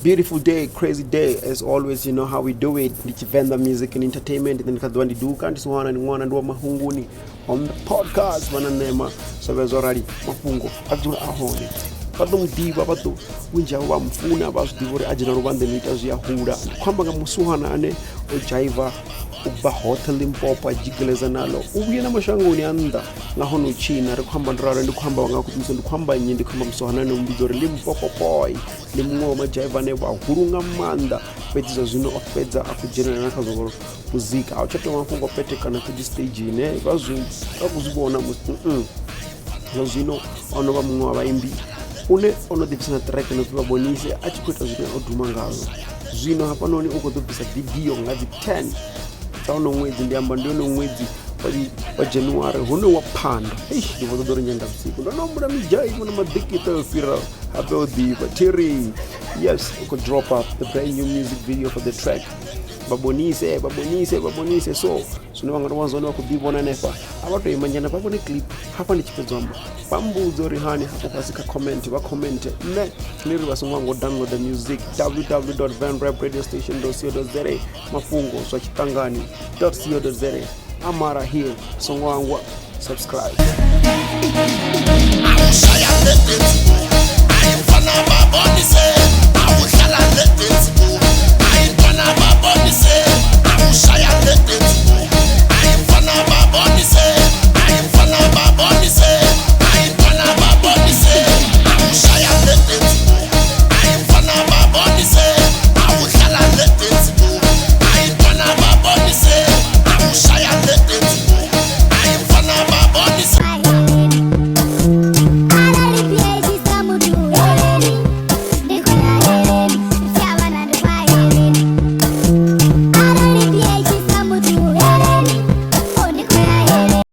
Beautiful day, crazy day. As always, you know how we do it. Ndi Tshivenḓa Music and Entertainment. Nṋe ndi kha ḓuvha ndi duka ndi siwana ndi ṅwana ndi wa mahunguni on the podcast vha na ṋema zwa vhuya zwo rali mafhungo a dzula a hone vha ḓo mu ḓivha vha ḓo vhunzhi havho vha mufuna vha zwi ḓivha uri a dzhena luvhanḓeni ita zwi a hula ndi khou amba nga musiwana ane o dzhaiva u bva hoṱhe Limpopo a dzhigeleza nalo u vhuye na mashangoni a nnḓa nga hone u tshina ri khou amba ndo ralo ndi khou amba nga khou ndi khou amba nnyi ndi khou amba musiwana ane u mbidza uri Limpopo boy ndi muṅwe wa madzhaiva ane vhahulu nga maanḓa fhedzi zwa zwino o fhedza a khou dzhenelela na kha zwa muzika a u tsha tou mafhungo o petekana fhedzi stagini vha zwi vha khou zwi vhona musi zwa zwino o no vha muṅwe wa vhaimbi une o no ḓi bvisa na track no pfi vha bonise a tshi khou ita zwine o duma ngazwo zwino hafhanoni u khou ḓo bvisa video nga dzi 10 dza uno ṅwedzi ndi amba ndi one ṅwedzi wa January hune wa phanda eish ndi vho ṱoḓa uri nyenda vhusiku ndo no humbula midzhaivo na maḓikiṱa yo fhira habe o ḓifha thiri yes u khou dropa the brand new music video for the track vhabonise vhabonise vhabonise so zwine vha nga tou vha zwone vha khou ḓivhona hanefha a vha tou ima nyana vha vhone clip hafha ndi tshi fhedza amba vha mbudze uri hani hafho fhasi kha comment vha comment nṋe ndi ri vha songo hango downloada music www vanrap radio station co za mafhungo zwa tshiṱangani co za amara here songo hangwa subscribe.